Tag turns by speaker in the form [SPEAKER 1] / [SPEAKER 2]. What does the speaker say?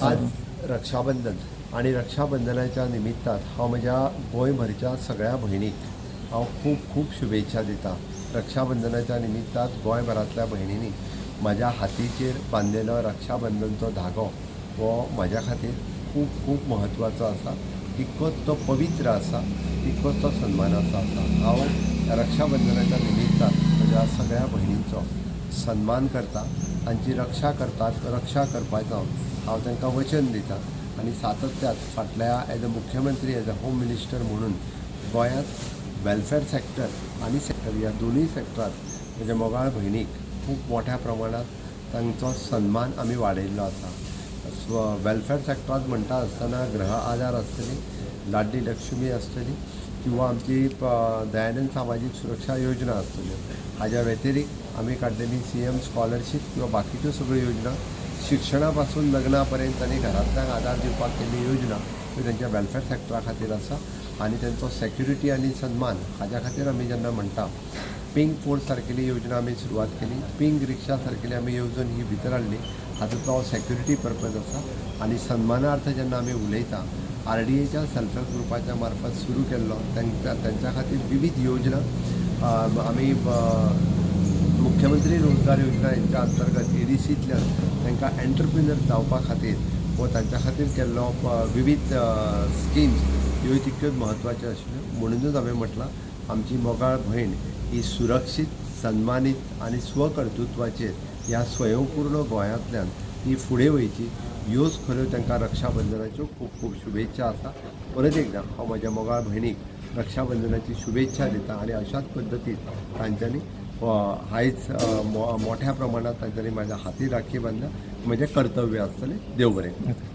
[SPEAKER 1] आज रक्षाबंधन आणि रक्षाबंधनाच्या निमित्तान हांव म्हज्या गोंयभरच्या सगळ्या भयणीक हांव खूब खूब शुभेच्छा दिता. रक्षाबंधनाच्या निमित्तान गोंयभरांतल्या भयणींनी म्हाज्या हातीचेर बांदलेलो रक्षाबंधनचो धागो हो म्हाज्या खातीर खूब खूब म्हत्वाचो आसा. तितकोच तो पवित्र आसा, तितकोच तो सन्मानाचो आसा. हांव रक्षाबंधनाच्या निमित्तान म्हज्या सगळ्या भयणींचो सन्मान करता, तांची रक्षा करता, रक्षा करपाचो हांव तांकां वचन दिता आनी सातत्यात फाटल्या एज अ मुख्यमंत्री, एज अ होम मिनिस्टर म्हणून गोंयांत वेलफेअर सेक्टर आनी सेक्टर ह्या दोनूय सेक्टरात म्हज्या मोगाळ भयणीक खूब मोठ्या प्रमाणात तांचो सन्मान आमी वाडयल्लो आसा. वेलफेअर सेक्टरांत म्हणटा आसतना गृह आदार आसतली, लाडली लक्ष्मी आसतली किंवा आमची दयानंद सामाजीक सुरक्षा योजना आसतल्यो. हाज्या व्यतिरिक्त आमी काडलेली सीएम स्कॉलरशीप किंवा बाकीच्यो सगळ्यो योजना, शिक्षणा पासून लग्ना पर्यंत आनी घरांतल्यांक आदार दिवपाक केल्ली योजना ह्यो तेंच्या वेलफेअर सेक्टरा खातीर आसा. आनी तेंचो सेक्युरिटी आनी सन्मान हाज्या खातीर आमी जेन्ना म्हणटा, पिंक फोर्स सारकेली योजना आमी सुरवात केली, पिंक रिक्षा सारकेली आमी येवजण ही भितर हाडली, हातूंतलो सेक्युरिटी पर्पज आसा. आनी सन्मानार्थ जेन्ना आमी उलयता, आरडीएच्या सेल्फ हेल्प ग्रुपाच्या मार्फत सुरू केल्लो तांकां तांच्या खातीर विवीध योजना, आमी मुख्यमंत्री रोजगार योजना हेंच्या अंतर्गत एडीसींतल्यान तांकां एंटरप्रिनर जावपा खातीर वो तांच्या खातीर केल्लो विवीध स्किम्स ह्यो तितक्योच म्हत्वाच्यो आशिल्ल्यो. म्हणुनूच हांवें म्हटलां, आमची मोगाळ भयण ही सुरक्षीत, सन्मानीत आनी स्वकर्तृत्वाचेर ह्या स्वयंपूर्ण गोंयांतल्यान ती फुडें वयची, ह्योच खऱ्यो तांकां रक्षाबंधनाच्यो खूब खूब शुभेच्छा आसा. परत एकदां हांव म्हज्या मोगाळ भयणीक रक्षाबंधनाची शुभेच्छा दिता आनी अशाच पद्दतीन तांच्यांनी आयज मोठ्या प्रमाणात तांच्यांनी म्हाज्या हाती राखी बांदल्या, म्हजें कर्तव्य आसतलें. देव बरें करूं.